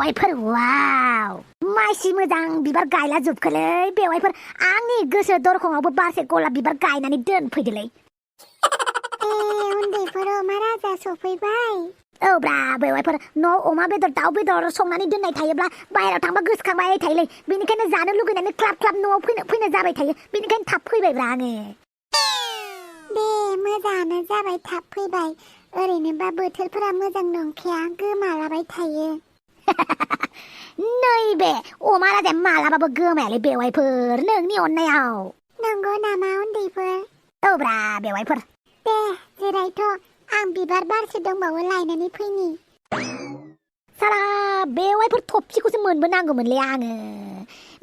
बेवाइफोर वाव मासि मोजां बिबार गायला जोबखोलै बेवाइफोर आंनि गोसो दरखंआवबो बारसे गलाब बिबार गायनानै दोनफैदोलै उन्दैफोर अमा राजा सफैबाय औ ब्रा बेवाइफोर न' अमा बेदर दाउ बेदर संनानै दोननाय थायोब्ला बाहेरायाव थांबा गोसोखांबाय थायोलै बेनिखायनो जानो लुगैनानै क्लाब क्लाब न'आव फैनो जाबाय थायो बेनिखायनो थाब फैबायब्रा आङो दे मोजाङानो जाबाय थाब फैबाय ओरैनोबा बोथोरफोरा मोजां नंखाया गोमालाबाय थायो नैबे अमा राजाया मालाबाबो गोमायालै बेवाइफोर नोंनि अननायाव नंगौ नामा उन्दैफोर औ ब्रा बेवाइफोर दे जिरायथ' आं बिबार बारसे दंबावो लायनानै फैनि साला बेवाइफोर थफसिखौसो मोनबोनांगौमोनलै आङो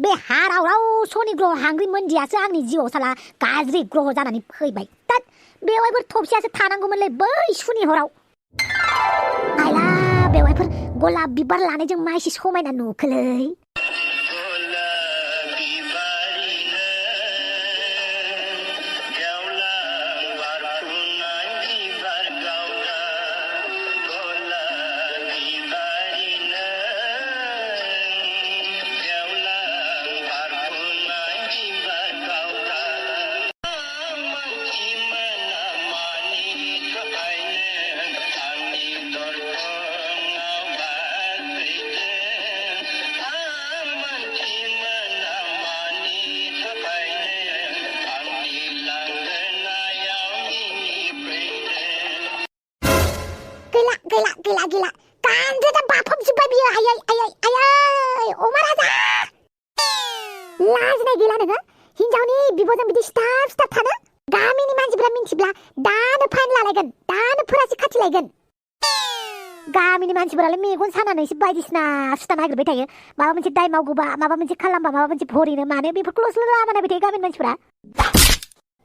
बे हारावराव सनि ग्रह हांग्रि मोनदियासो आंनि जिउआव साला गाज्रि ग्रह जानानै फैबाय तात बेवाइफोर थफसियासो थानांगौमोनलै बै सुनि हराव आइला बेवाइफोर गलाब बिबार लानायजों माइसि समायना नुखोलै gila kanjeta बाफबजोब्बाय बियो आयै अमा राजा लाजिनाय गैला नोङो हिनजावनि बिब'जों बिदि सिथाब थानो गामिनि मानसिफ्रा मिन्थिब्ला दानो फाइन लालायगोन दानो फोरासि खाथिलायगोन गामिनि मानसिफोरालाय मेगन सानानैसो बायदिसिना सुथा नागिरबाय थायो माबा मोनसे दाय मावगौबा माबा मोनसे खालामबा माबा मोनसे भरिनो मानो बेफोरखौल'सो लामानायबाय थायो गामिनि मानसिफोरा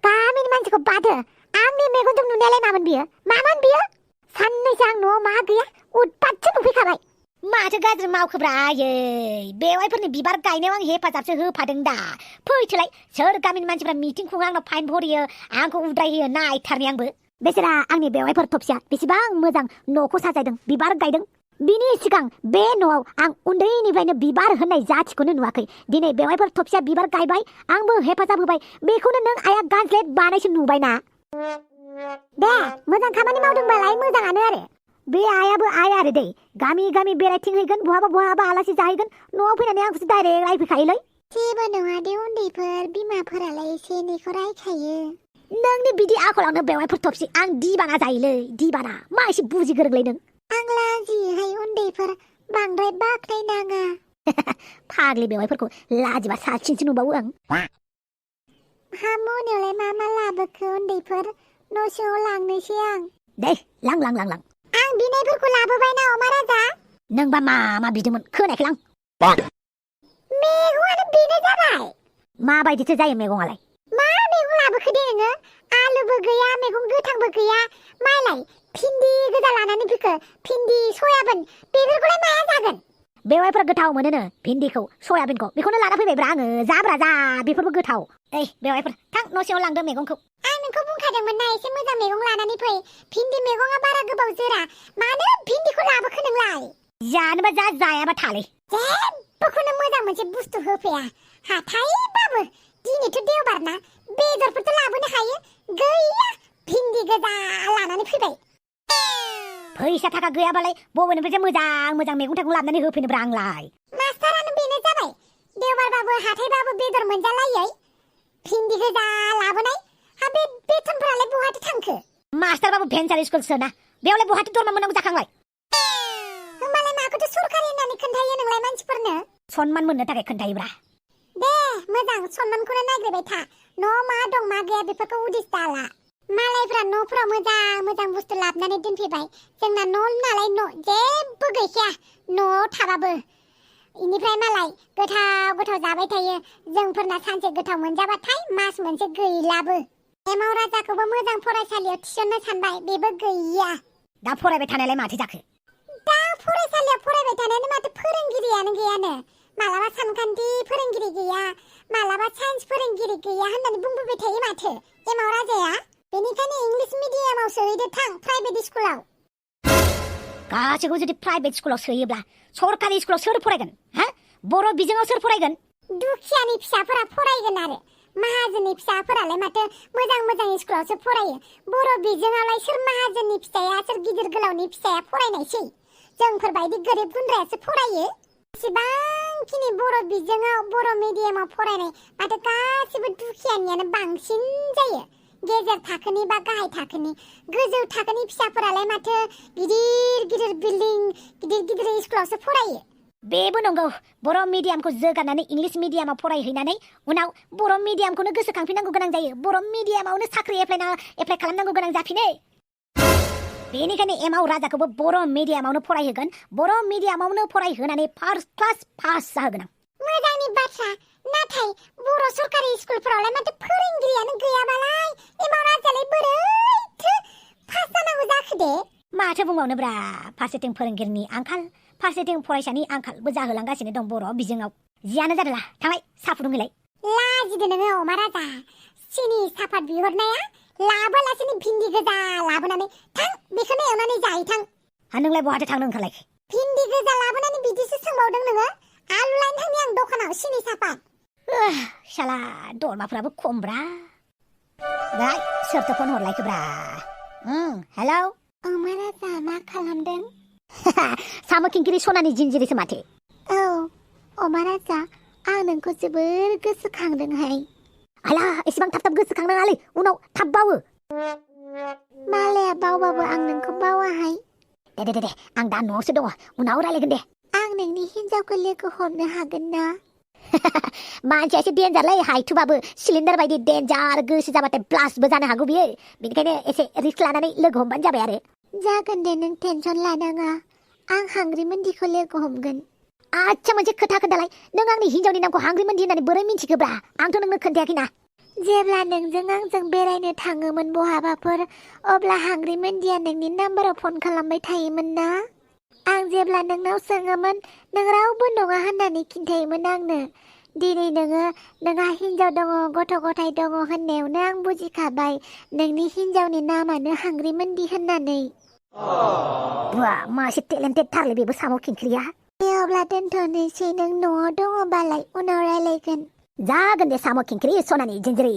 गामिनि मानसिखौ बादो आंनि मेगनजों नुनायालाय मामोन बियो साननैसो आं न'आव मा गैया उदपातसो नुफैखाबाय माथो गाज्रि मावखोब्रा आयै बेवाइफोरनि बिबार गायनायाव आं हेफाजाबसो होफादों दा फैथोलाय सोर गामिनि मानसिफ्रा मिटिं खुङो आंनाव फाइन भरियो आंखौ उद्रायहोयो नायथारनि आंबो बेसेरा आंनि बेवाइफोर थफसिया बेसेबां मोजां न'खौ साजायदों बिबार गायदों बिनि सिगां बे न'आव आं उन्दैनिफ्रायनो बिबार होननाय जाथिखौनो नुवाखै दिनै बेवाइफोर थफसिया बिबार गायबाय आंबो हेफाजाब होबाय बेखौनो नों आइया गाज्लेद बानायसो नुबायना दे मोजां खामानि मावदोंबालाय मोजाङानो आरो बे आइयाबो आइ आरो दै गामि गामि बेरायथिंहैगोन बहाबा आलासि जाहैगोन न'आव फैनानै आंखौसो डाइरेक्ट रायफैखायोलै जेबो नङा दे उन्दैफोर बिमाफोरालाय एसे एनैखौ रायखायो नोंनि बिदि आखलावनो बेवाइफोर थफसि आं दिबाना जायोलै दिबाना मा एसे बुजि गोरोंलै नों आं लाजियोहाय उन्दैफोर बांद्राय बाख्नाय नाङा फाग्लि बेवाइफोरखौ लाजिबा साबसिनसो नुबावो आं हा मोनायावलाय मा लाबोखो उन्दैफोर न' सिङाव लांनोसै आं दे लां आं बिनायफोरखौ लाबोबायना अमा राजा नोंबा मा बिदोंमोन खोनायाखै लां मैगंआनो बेनो जाबाय माबायदिथो जायो मैगंआलाय मा मैगं लाबोखो दे नोङो आलुबो गैया मैगं गोथांबो गैया मालाय भिन्दि गोजा लानानै फैखो भिन्दि सयाबिन बेफोरखौलाय माया जागोन बेवाइफोरा गोथाव मोनोनो भिन्दिखौ सयाबिनखौ बेखौनो लाना फैबायब्रा आङो जाब्रा जा बेफोरबो गोथाव ओइ बेवाइफोर थां न' सिङाव लांदो मैगंखौ आं नोंखौ बुंखादोंमोन ना एसे मोजां मैगं लानानै फै भिन्दि मैगङा बारा गोबाव जोरा मानो भिन्दिखौ लाबोखो नोंलाय जानोबा जा जायाबा थालै जेबोखौनो मोजां मोनसे बुस्थु होफैया हाथायबाबो दिनैथ' देवबार ना बेदरफोरथ' लाबोनो हायो गैया भिन्दि गोजा लानानै फैबाय फैसा थाखा गैयाबालाय बबेनिफ्रायसो मोजां मैगं थाइगं लाबोनानै होफैनोब्रा आंलाय मास्टारानो बेनो जाबाय देवबारबाबो हाथायबाबो बेदर मोनजालायै भिन्दि गोजा लाबोनाय हा बे बेथनफोरालाय बहाथो थांखो मास्टारबाबो भेन्सार स्कुलसो ना बेयावलाय बहाथो दरमा मोननांगौ जाखांलाय होमबालाय माखौथो सरखारि होननानै खोन्थायो नोंलाय मानसिफोरनो सनमान मोननो थाखाय खोन्थायोब्रा दे मोजां सनमानखौनो नागिरबाय था न' मा दं मा गैया बेफोरखौ उदिस दाला मालायफ्रा न'फोराव मोजां बुस्थु लाबोनानै दोनफैबाय जोंना न' नालाय न' जेबो गैखाया न'आव थाबाबो इनिफ्राय मालाय गोथाव जाबाय थायो जोंफोरना सानसे गोथाव मोनजाबाथाय मास मोनसे गैलाबो एमाव राजाखौबो मोजां फरायसालियाव थिसननो सानबाय बेबो गैया दा फरायबाय थानायलाय माथो जाखो दा फरायसालियाव फरायबाय थानायानो माथो फोरोंगिरियानो गैयानो मालाबा सानखान्थि फोरोंगिरि गैया मालाबा साइन्स फोरोंगिरि गैया होननानै बुंबोबाय थायो माथो एमाव राजाया बेनिखायनो इंलिश मिडियामाव सोहैदो थां प्राइभेट स्कुलाव गासैखौबो जुदि प्राइभेट स्कुलाव सोयोब्ला सरकारि स्कुलाव सोर फरायगोन हा बर' बिजोङाव सोर फरायगोन दुखियानि फिसाफोरा फरायगोन आरो माहाजोननि फिसाफोरालाय माथो मोजां स्कुलावसो फरायो बर' बिजोङावलाय सोर माहाजोननि फिसाया सोर गिदिर गोलावनि फिसाया फरायनायसै जोंफोरबायदि गोरिब गुन्द्रायासो फरायो एसेबांखिनि बर' बिजोङाव बर' मिडियामाव फरायनाय माथो गासिबो दुखियानियानो बांसिन जायो गेजेर थाखोनि बा गाहाय थाखोनि गोजौ थाखोनि फिसाफोरालाय माथो गिदिर बिल्डिं गिदिर स्कुलावसो फरायो बेबो नंगौ बर' मिडियामखौ जोगारनानै इंलिस मिडियामाव फरायहैनानै उनाव बर' मिडियामखौनो गोसोखांफिननांगौ गोनां जायो बर' मिडियामावनो साख्रि एप्लाइ खालामनांगौ गोनां जाफिनो बेनिखायनो एमाव राजाखौबो बर' मिडियामावनो फरायहोगोन बर' मिडियामावनो फरायहोनानै फार्स्ट क्लास पास जाहोगोन आं मोजांनि बाथ्रा नाथाय बर' सरकारि स्कुलफोरावलाय माथो फोरोंगिरियानो गैयाबालाय एमाव राजायालाय बोरैथो पास जानांगौ जाखो दे माथो बुंबावनोब्रा फारसेथिं फोरोंगिरिनि आंखाल फारसेथिं फरायसानि आंखालबो जाहोलांगासिनो दं बर' बिजोङाव जियानो जादोला थांलाय साहा फुदुंहैलाय लाजिदो नोङो अमा राजा सिनि सापात बिहरनाया लाबोलासिनो भिन्दि गोजा लाबोनानै थां बेखौनो एवनानै जाहैथां नोंलाय बहाथो थांनो ओंखारलाय भिन्दि गोजा लाबोनानै बिदिसो सोंबावदों नोङो आलु लायनो थांनि आं दखानाव सिनि सापात शाला दरमाफ्राबो खमब्रा दा सोरथो फन हरलायखोब्रा हेलौ अमा राजा मा खालामदों साम' खिंखिरि सनानि जिन्जिरिसो माथो औ अमा राजा आं नोंखौ जोबोर गोसोखांदोंहाय आला एसेबां थाब गोसोखांनाङालै उनाव थाब बावो मालाया बावबाबो आं नोंखौ बावाहाय दे आं दा न'आवसो दङ उनाव रायलायगोन दे आं नोंनि हिन्जावखौ लोगो हमनो हागोन ना मानसिया एसे डेन्जारलै हायथुबाबो सिलिन्डार बायदि डेन्जार गोसो जाबाथाय ब्लास्टबो जानो हागौ बियो बेनिखायनो एसे रिस्क लानानै लोगो हमबानो जाबाय आरो जागोन दे नों टेनसन लानाङा आं हांग्रिमोनदिखौ लोगो हमगोन आच्छा मोनसे खोथा खोन्थालाय नों आंनि हिन्जावनि नामखौ हांग्रिमोनदि होननानै बोरै मिन्थिखोब्रा आंथ' नोंनो खोन्थायाखैना जेब्ला नोंजों आंजों बेरायनो थाङोमोन बहाबाफोर अब्ला हांग्रिमोनदिया नोंनि नाम्बाराव फन खालामबाय थायोमोन ना आं जेब्ला नोंनाव सोङोमोन नों रावबो नङा होननानै खिन्थायोमोन आंनो दिनै नोंहा हिन्जाव दङ गथ' गथाय दङ होननायावनो आं बुजिखाबाय नोंनि हिन्जावनि नामानो हांग्रिमोनदि होननानै बुवा मासे टेलेन्टेड थारलै बेबो साम' खिंख्रिया दे अब्ला दोनथ'नोसै नों न'आव दङबालाय उनाव रायलायगोन जागोन दे साम' खिंख्रि सनानि जिन्जिरि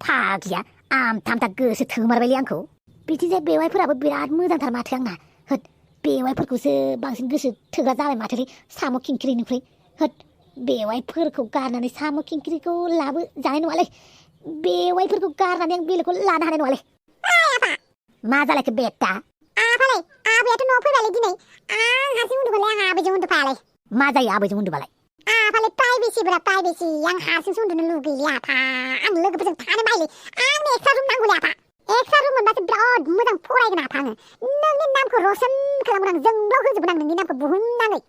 फाग्लिया आमथा गोसो थोमारबायलै आंखौ बिथिंजाय बेवाइफोराबो बिराद मोजांथार माथो आंना होद बेवाइफोरखौसो बांसिन गोसो थोग्रा जाबाय माथोलै साम' खिंख्रिनिख्रुइ होद बेवाइफोरखौ गारनानै साम' खिंख्रिखौ लाबो जानाय नङालै बेवाइफोरखौ गारनानै आं बेलेगखौ लानो हानाय नङालै मा जालायखो बेटा आफालाय आबैयाथ' न'आव फैबायलै दिनै आं हारसिं उन्दुबालाय आं आबैजों उन्दुफायालाय मा जायो आबैजों उन्दुबालाय आफालाय प्राइभेसि आं हारसिंसो उन्दुनो लुगैयो आफा आं लोगोफोरजों थानो बायोलै आंनो एक्सट्रा रुम नांगौलै आफा एक्सट्रा रुम मोनबासो बिराद मोजां फरायगोन आफा आङो नोंनि नामखौ रसन खालामगोन आं जोंब्लाव होजोबगोन आं नोंनि नामखौ बुहुमनाङै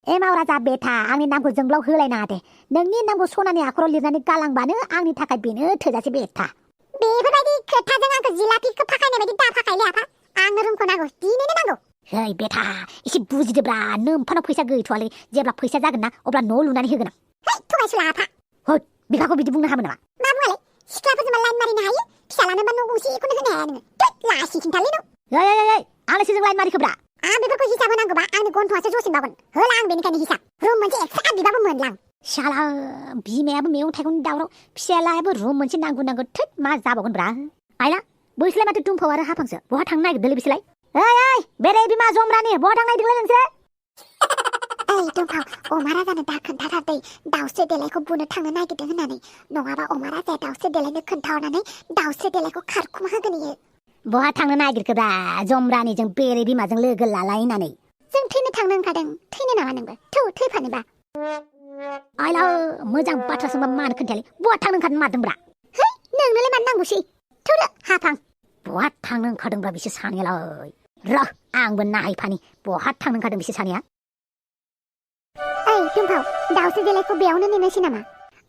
एमाव राजा बेटा आंनि नामखौ जोंब्लाव होलायनाङा दे नोंनि नामखौ सनानि आखराव लिरनानै गालांबानो आंनि थाखाय बेनो थोजासे बेटा बेफोरबायदि खोथाजों आंखौ जिलापिखौ फाखायनाय बायदि दा फाखायलै आफा आंनो रुमखौ नांगौ दिनैनो नांगौ है बेटा एसे बुजिदोब्रा नोम्फानाव फैसा गैथ'वालै जेब्ला फैसा जागोन ना अब्ला न' लुनानै होगोन आं है थगायसुला आफा होद बिफाखौ बिदि बुंनो हामो नामा मा बुङालै सिख्लाफोरजों लाइन मारिनो हायो फिसालानोबा न' गंसेखौनो होनो हाया नोङो थै लासि खिन्थालै नों आंलाय सोरजों लाइन मारिखोब्रा आं बेफोरखौ हिसाब होनांगौबा आंनि गन्थंआसो जसिनबावगोन होला आं बेनिखायनो हिसाब रुम मोनसे एक्सट्रा बिबाबो मोनलां शाला बिमायाबो मैगं थाइगंनि दावराव फिसालायाबो रुम मोनसे नांगौ थोद मा जाबावगोन ब्रा आइला बैसोलाय माथो दुमफाव आरो हाफांसो बहा थांनो नागिरदोंलै बिसोरलाय ओइ बेरे बिमा जमरानि बहा थांनो नागिरदोंलै नोंसोर ओइ दुमफाव अमा राजानो दा खोन्थाथार दै दाउस्रि देलायखौ बुनो थांनो नागिरदों होननानै नङाबा अमा राजाया दाउस्रि देलायनो खोन्थाहरनानै दाउस्रि देलायखौ खारखुमा होगोन इयो बहा थांनो नागिरखोब्रा जमरानिजों बेरे बिमाजों लोगो लालायनानै जों थैनो थांनो ओंखारदों थैनो नामा नोंबो थौ थैफानोबा आइला मोजां बाथ्रा सोंबा मानो खोन्थायालै बहा थांनो ओंखारदों मादोंब्रा है नोंनोलाय मानो नांगौसै थौदो हाफां बहा थांनो ओंखारदोंब्रा बिसोर सानैयालाय र' आंबो नायफानि बहा थांनो ओंखारदों बिसोर सानैया ओइ दुमफाव दाउस्रि देलायखौ बेयावनो नेनोसै नामा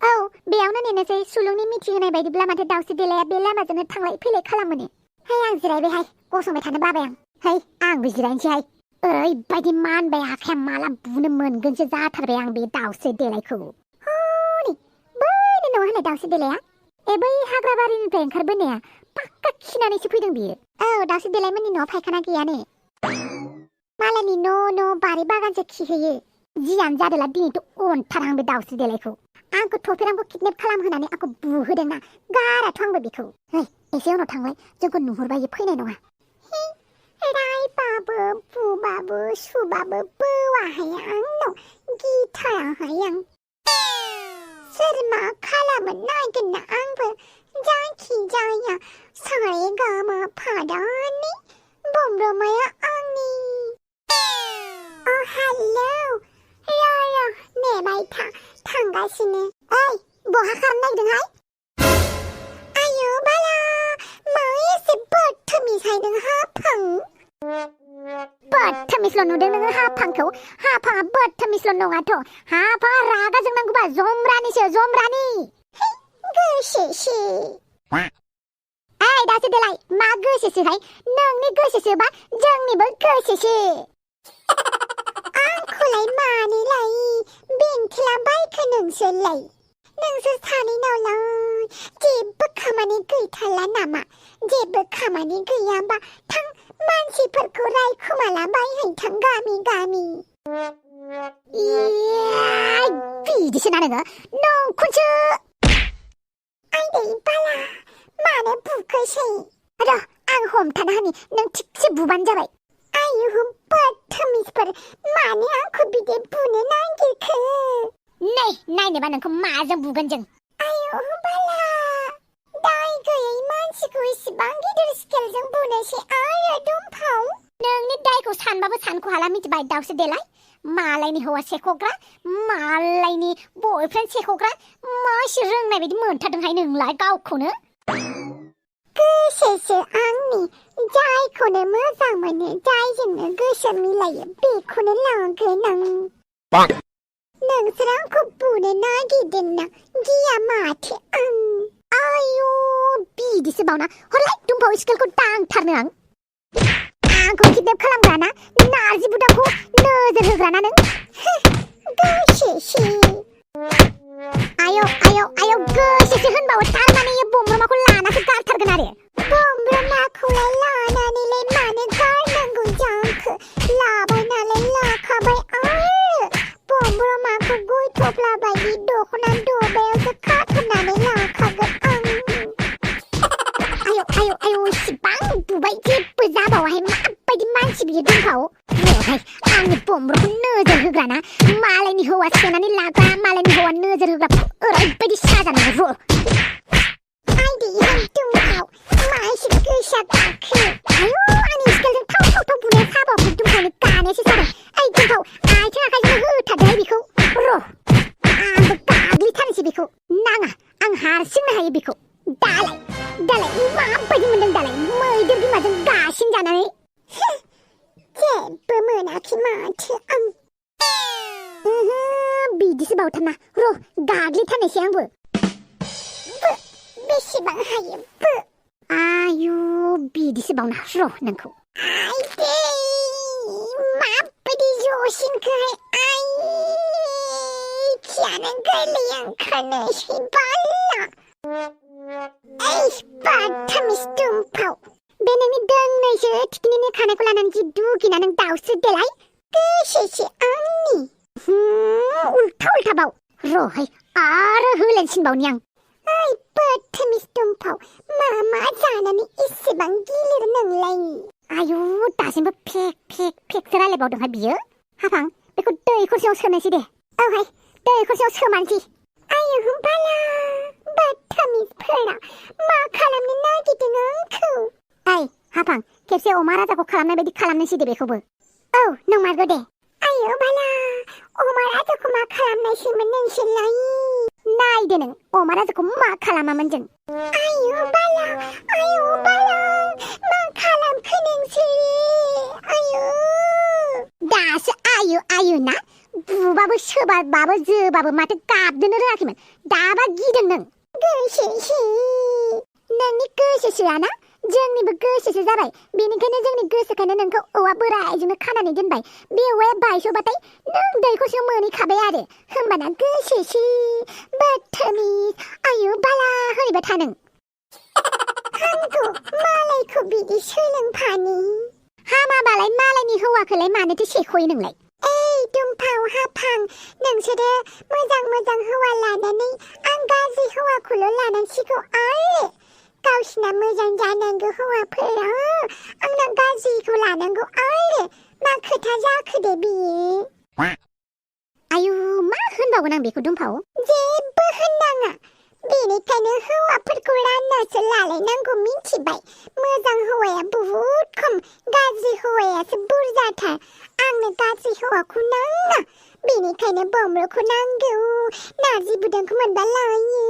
औ बेयावनो नेनोसै सुलुंनि मिथिहोनाय बायदिब्ला माथो दाउस्रि देलाया बे लामाजोंनो थांलाय फैलाय खालामोनो है आं जिरायबायहाय गसंबाय थानो बाबाय आं है आंबो जिरायनोसैहाय ओरैबायदि मानबाय आखाया माला बुनो मोनगोनसो जाथारबाय आं बे दाउस्रि देलायखौ हनै बैनो नङा होननाय दाउस्रि देलाया बै हाग्राबारिनिफ्राय ओंखारबोनाया पाक्का खिनानैसो फैदों बियो औ दाउस्रि देलायमोननि न'आव फायखाना गैयानो मालायनि न' बारि बागानसो खिहैयो जियानो जादोला दिनैथ' अनथारहां बे दाउस्रि देलायखौ आंखौ थफेरांखौ किडनेप खालामहोनानै आंखौ बुहोदोंना गाराथ' आंबो बेखौ एसे उनाव थांबाय जोंखौ नुहुरबा इयो फैनाय नङा रायबाबो बुबाबो सुबाबो बोवाहाय आंनाव गिथाराहाय आं सोर मा खालामो नायगोन ना आंबो जायखिजाया सारेगामा फादानि बमब्रमाया आंनि हेलौ र नेबाय थांगासिनो ओइ बहा खारनो नागिरदोंहाय आयौ बाला मा एसे बदथमिज हाफां बदथमिजल' नुदों नोङो हाफांखौ हाफाङा बदथमिजल' नङाथ' हाफाङा रागा जोंनांगौबा जमरानिसो जमरानि गोसोसो ओइ दासो देलाय मा गोसोसोहाय नोंनि गोसोसोबा जोंनिबो गोसोसो आंखौलाय मानोलाय बेंथेला बायखो नोंसोरलाय नोंसोर सानैनावलाय जेबो खामानि गैथारला नामा जेबो खामानि गैयाबा थां मानसिफोरखौ रायखुमाला बायहैथां गामि बिदिसो ना नोङो नंखौसो आइदै बाला मानो बुखोसै र' आं हमथानो हानि नों थिगसे बुबानो जाबाय आयु बदथमिजफोर मानो आंखौ बिदि बुनो नागिरखो नै नायनोबा नोंखौ माजों बुगोन जों आयु बाला दाय गैयै मानसिखौ इसिबां गिदिर स्केलजों बुनोसै आरो दुमफाव नोंनि दायखौ सानबाबो सानख' हाला मिथिबाय दाउसो देलाय मालायनि हौवा सेख'ग्रा मालायनि बयफ्रेन्ड सेख'ग्रा मासि रोंनाय बायदि मोनथारदोंहाय नोंलाय गावखौनो गोसोसो आंनि जायखौनो मोजां मोनो जायजोंनो गोसो मिलायो बेखौनो लागोन आं नोंसोर आंखौ बुनो नागिरदोंना गिया माथो आं आयु बिदिसो बावना हरलाय दुमफाव स्केलखौ दांथारनो आंखौ किडनेप खालामग्राना नारजि बुदाखौ नोजोर होग्राना नों गोसोसो आयौ गोसोसो होनबावो थारमाने इयो बमब्रमाखौ लानासो गारथारगोन आरो बमब्रमाखौलाय लानानैलाय मानो गारनांगौ जाखो लाबाय नालाय लाखाबाय आरो बमब्रमाखौ गय थफ्ला बायदि दख'ना दबायावसो खाथुमनानै लाखागोन आयौ इसिबां बुबाय जेबो जाबावाहाय माबायदि मानसि बियो दुमफाव र'हाय आंनि बमब्रखौ नोजोर होग्राना मालायनि हौवा सेनानै लाग्रा मालायनि हौवा नोजोर होग्रा ओरैबायदि साजानाय र' आइदै दुमफाव मासे गोसा गाखो आयौ आंनि स्केलजों थाव बुनाया साबावखौ दुमफावनि गानायासो जादों ओइ दुमफाव आथिं आखाइजों होथारदोहाय बेखौ र' आंबो गाग्लिथारनोसै बेखौ नाङा आं हारसिंनो हायो बेखौ दालाय माबायदि मोनदों दालाय मैदेर बिमाजों गासिन जानानै जेबो मोनाखै माथो आं बिदिसो बावथारना र' गाग्लिथारनोसै आंबो बेसेबां हायो आयु बिदिसो बावना र' नोंखौ आइदै माबायदि जसिनखोहाय खियानो गोरलै ओंखारनोसै बाला बदथमिज दुमफाव बे नोंनि दोंनैसो थिखिनिनि खानायखौ लानानै जि दुगिना नों दाउस्रि देलाय गोसोसो आंनि उल्था बाव र'हाय आरो होलेनसिनबावनि आं ओइ बदथमिज दुमफाव मा जानानै इसेबां गिलिर नोंलाय आयु दासिमबो फेकसो रायलायबावदोंहाय बियो हाफां बेखौ दै खरसेयाव सोनोसै दे औहाय दै खरसेयाव सोमानोसै आयु बाला बदथमिजफोरा मा खालामनो नागिरदों आंखौ ओइ हाफां खेबसे अमा राजाखौ खालामनाय बायदि खालामनोसै दे बेखौबो औ नंमारगौ दे आयु बाला अमा राजाखौ मा खालामनायसैमोन नोंसोरलाय नायदो नों अमा राजाखौ मा खालामामोन जों आयु बाला मा खालामखो नोंसोरो दासो आयु ना बुबाबो सोबाबाबो जोबाबो माथो गाबदोनो रोङाखैमोन दाबा गिदों नों गोसोसो नोंनि गोसोसोआना जोंनिबो गोसोसो जाबाय बेनिखायनो जोंनि गोसोखायनो नोंखौ औवा बोरायजोंनो खानानै दोनबाय बे औवाया बायस'बाथाय नों दैखरसेयाव मोनहैखाबाय आरो होमबाना गोसोसो बदथमिज आयु बाला होनबाय था नों आंखौ मालायखौ बिदि सोलोंफानि हामाबालाय मालायनि हौवाखौलाय मानोथो सेख'यो नोंलाय दुमफाव हाफां नोंसोरो मोजां हौवा लानानै आं गाज्रि हौवाखौल' लानांसिगौ आरो गावसिना मोजां जानांगौ हौवाफोरा आंना गाज्रिखौ लानांगौ आरो मा खोथा जाखो दे बियो आयु मा होनबावगोन आं बेखौ दुमफाव जेबो होननाङा बेनिखायनो हौवाफोरखौ राननासो लालायनांगौ मिथिबाय मोजां हौवाया बुहुद खम गाज्रि हौवायासो बुरजाथार आंनो गाज्रि हौवाखौ नाङा बेनिखायनो बमलखौ नांगौ नारजि बुदांखौ मोनबा लायो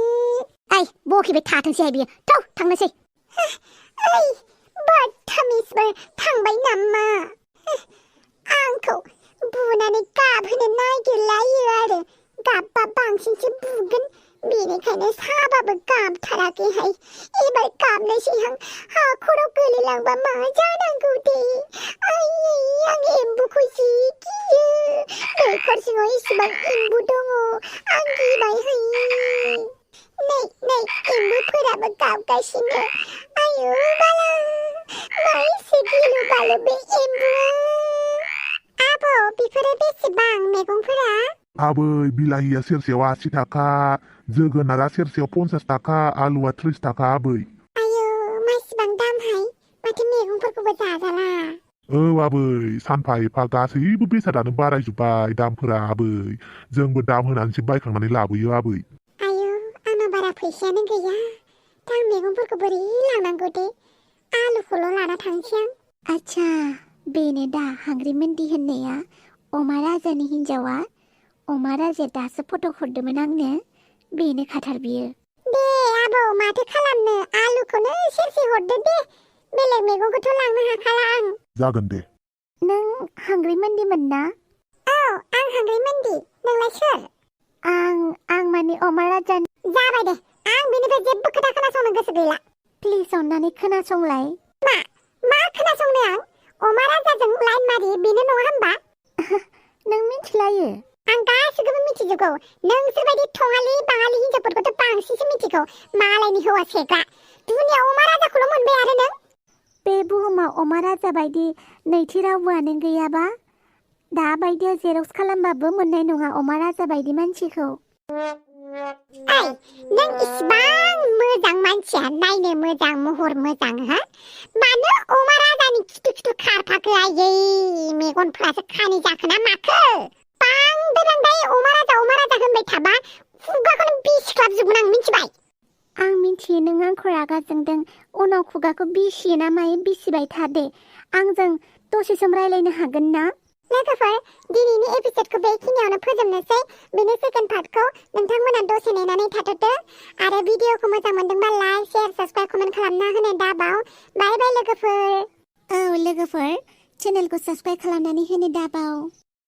आइ बखिबाय थाथोंसैहाय बियो थौ थांनोसै ओइ बदतमिसफोर थांबाय नामा आंखौ बुनानै गाबहोनो नागिरलायो आरो गाबबा बांसिनसो बुगोन बेनिखायनो साबाबो गाबथाराखैहाय एबार गाबनोसैहां हाखराव गोलैलांबा मा जानांगौ दे आयै आं एम्बुखौ जि गियो दैखर सिङाव इसिबां एम्बु दङ आं गिबायहाय नै एम्बुफोराबो गाबगासिनो आयु बाला मा एसे गिलु बालु बे एम्बुआ आबौ बेफोरो बेसेबां मैगंफोरा आबै बिलाहिया सेरसेयाव 80 थाखा जोगोनारा सेरसेयाव 50 थाखा आलुआ 30 थाखा आबै आयु मासिबां दामहाय माथो मैगंफोरखौबो जाजाला औ आबै सानफा एफा गासैबो बेसादानो बारायजोब्बाय दामफोरा आबै जोंबो दाम होनानैसो बायखांनानै लाबोयो आबै आयु आंनाव बारा फैसायानो गैया दा आं मैगंफोरखौ बोरै लांनांगौ दे आलुखौल' लाना थांसै आं आच्छा बेनो दा हांग्रिमोनदि होननाया अमा राजानि हिन्जावा अमा राजाया दासो फट' हरदोंमोन आंनो बेनो खाथार बियो दे आबौ माथो खालामनो आलुखौनो सेरसे हरदो दे बेलेग मैगंखौथ' लांनो हाखाला आं जागोन दे नों हांग्रिमोनदिमोन ना औ आं हांग्रिमोनदि नोंलाय सोर आं माने अमा राजानि जाबाय दे आं बेनिफ्राय जेबो खोथा खोनासंनो गोसो गैला प्लिज अननानै खोनासंलाय मा खोनासंनो आं अमा राजाजों लाइन मारि बेनो नङा होमबा नों मिथिलायो आं गासिखौबो मिथिजोबगौ नोंसोरबायदि थङालि बाङालि हिनजावफोरखौथ' बांसिनसो मिथिगौ मालायनि हौवा सेग्रा दुनियाव अमा राजाखौल' मोनबाय आरो नों बे बुहुमाव अमा राजा बायदि नैथि रावबोआनो गैयाबा दाबायदियाव जेरक्स खालामबाबो मोननाय नङा अमा राजा बायदि मानसिखौ ओइ नों इसिबां मोजां मानसिया नायनो मोजां महर मोजां हा मानो अमा राजानि खिथु खारफाखो आयै मेगनफ्रासो खानि जाखोना माखो बांद्राय अमा राजा होनबाय थाबा खुगाखौनो बिसिख्लाबजोबगोन आं मिथिबाय आं मिथियो नों आंखौ रागा जोंदों उनाव खुगाखौ बिसियो ना मायो बिसिबाय था दे आंजों दसे सम रायलायनो हागोन ना लोगोफोर दिनैनि एपिसोडखौ बेखिनियावनो फोजोबनोसै बेनि सेकेन्ड पार्टखौ नोंथांमोना दसे नेनानै थाथ'दो आरो भिडिअखौ मोजां मोनदोंबा लाइक शेयार साबस्क्राइब कमेन्ट खालामना होनो दाबाव बाय बाय लोगोफोर औ लोगोफोर चेनेलखौ साबस्क्राइब खालामनानै होनो दाबाव